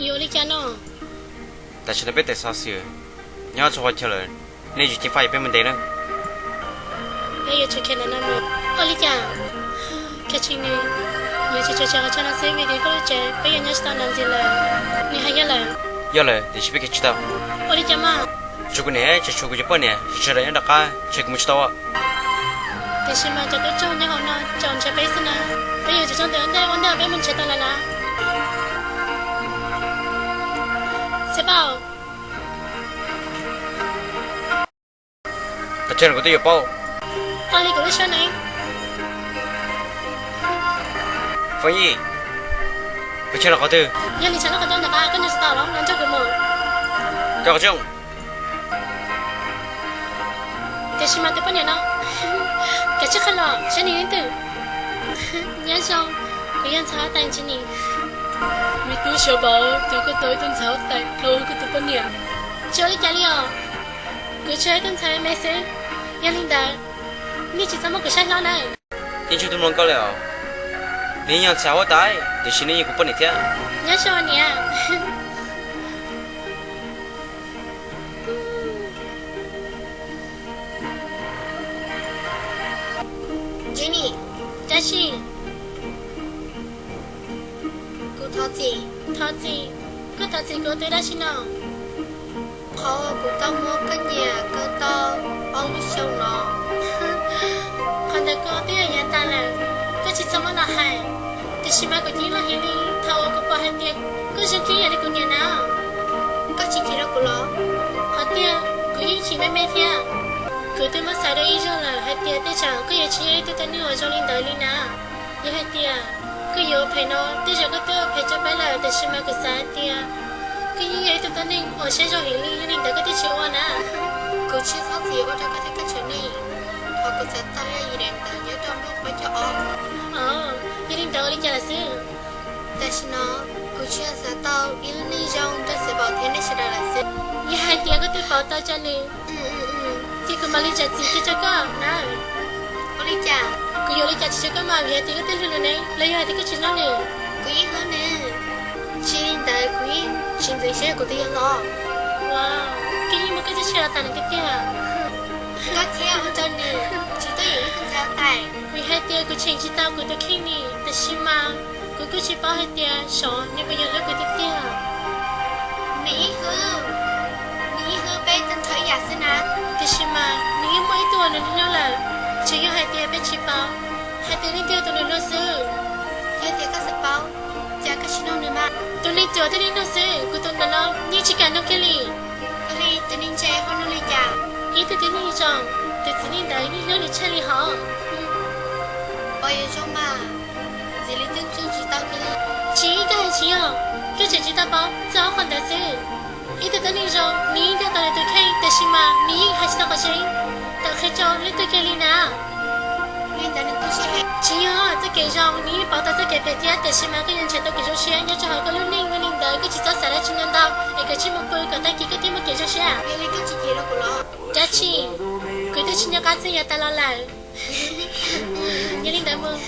Yuav ua li cas no? Tam sim no peb tawm xov xwm nyob txhua qhov chaw lawm, nej yuav ceev faj yuav peb mus ntes na. Peb yuav tsum khiav ntawm no mus. Ua li cas? Khiav tsis nws, yuav tsum khiav tsis qhov chaw no xwb vim tias peb lub tsev peb yuav nyob tsis tau ntawd ntxiv lawm. Nws hais yog lawm? Yog lawm, tiam sis peb khiav tsis tau. Ua li cas mas? Tshuav kuv niam, tsis tshuav kuv cov poj niam, tsis tshuav daim nyob rov qab, ntshe kuv mus tsis tau. Tiam sis mas cov tub rog nyob hauv no tseem nrhiav peb xwb na. Peb yuav tsum txhob ntes ua ntej, ua ntej peb mus nrhiav tau lawm na. Xeeb Paub, qhov chaw no kuv twb yuav paub. Ua li kuv lub siab ne. Foob Yij, pes tsawg no qhov twg? Yog li tsam no qhov twg ntawm qab koj nyob tsis tau los no nrog kuv mus. Cov qhov tsooj. Tiam sis mas tus poj niam no, kav tsij qhia los saib nws leej twg. Nyob zoo, kuv yog ntxhais huab tais Ntsis Nis. Me tub Xyov Npaum, cas koj tau ib tug ntxhais huab tais los ua koj tus poj niam? Tsis ua li cas li os, kuv tsuas yog ib tug ntxhais me xwb. Yog li ntawd, nej tsis txhob muab kuv saib hlob na. Yeej tsis tau mloog koj li os. Nws yeej yog ntxhais huab tais, tiam sis nws yeej yog kuv poj niam thiab. Nyob zoo niam. Ntsis Nis, dab tsi? Kuv thov txim. Thov txim? Koj thov txim kuv ua dab tsi no? Qhov kuv tau muab koj nyiam kawm tau ob lub xyoo no. Qhov ntawd kuv twb yog yav tas lawm, koj tsis txhob muab los hais. Tiam sis mas kuv cia li los hais li thaum uas kuv pom hais tias koj zoo kiag yam li kuv nyiam na. Koj tsis chim rau kuv los? Qhov tiag, kuv yeej chim me me thiab. Kuv twb muab xav dua ib zaug lawm hais tias tej zaum koj yuav tsis yog ib tug tib neeg uas zoo li ntawd li na. Yog hais tias koj yuav ua phem no, tej zaum koj twb ua phem rau peb lawm, tiam sis mas kuv xav hais tias koj yeej yog ib tug tib neeg uas siab zoo heev li, yog li ntawd koj twb tsis ua na. Kuv tsis txhob txwm ua rau koj thiab koj tsev neeg. Qhov kuv xav tau yog yim daim ntawv nyob rau nplooj qhuab coj ob. Yog li ntawd ua li cas lawm xwb? Tam sim no kuv tsuas xav tau ib lub neej zoo rau Xeeb Npaum thiab nej sawv daws lawm xwb. Yog hais tias koj twb pauv tau rau nws, ces kuv mam li zam txim kiag rau koj na. Ua li cas? Kuv yuav ua li cas tsis tau koj mas, vim hais tias koj twb hlub nws ne, los yog hais tias koj tsis hlub nws? Kuv yeej hlub nws. Tsis li ntawd kuv yeej tsis ntxeev siab kuv tus yawg hlob. Ua, koj yeej muab koj txoj sia los tas nws tiag tiag. Koj thiaj ua rau nws tsis tuaj yeem ib tug ntxhais huab tais. Vim hais tias kuv cheem tsis tau kuv tus kheej li, tiam sis mas kuv kuj tsis paub hais tias xyov nws puas yuav hlub kuv tiag tiag. Nws yeej hlub, nws yeej hlub peb tag nrho ib yam xwb na. Tiam sis mas nws yeej muaj ib tug uas nws hlub lawm, tsuas yog hais tias peb tsis paub hais tias leej twg yog tus nws hlub xwb. Yog tias koj xav paub, cas koj tsis nug nws mas? Tus neeg ruam thiaj li nug xwb, kuv tus ntawm no yeej tsis kam nug kiag li. Ua li tus neeg ntse ho nug li cas? Ib tug tib neeg zoo, tus txiv neej ntawd yeej hlub nws tshaj li hos. Ua li zoo mas, ntxim li twb ntsib tsis tau kiag li. Tsis, koj hais tsis yog, koj tseem tsis tau paub txog qhov ntawd xwb. Ib tug tib neeg zoo nws yeej nco tau nws tus kheej, tiam sis mas nws yeej hais tsis tau qhov tseeb, tawm qhia rau leej twg kiag li na. Li ntawd nws tu siab heev. Tsis yog, txoj kev zoo nws yeej pauv tau txoj kev phem thiab, tiam sis mas koj yuav nrhiav tau kev zoo siab nyob rau hauv koj lub neej, yog li ntawd koj tsis txhob xav dab tsi ntau ntau es koj cia li mus pw kom tag kis koj thiaj muaj kev zoo siab. Yog li koj tsis chim rau kuv los? Dab tsi? Kuv twb tsis nco qab txog yav tas los lawm. Yog li ntawd mus.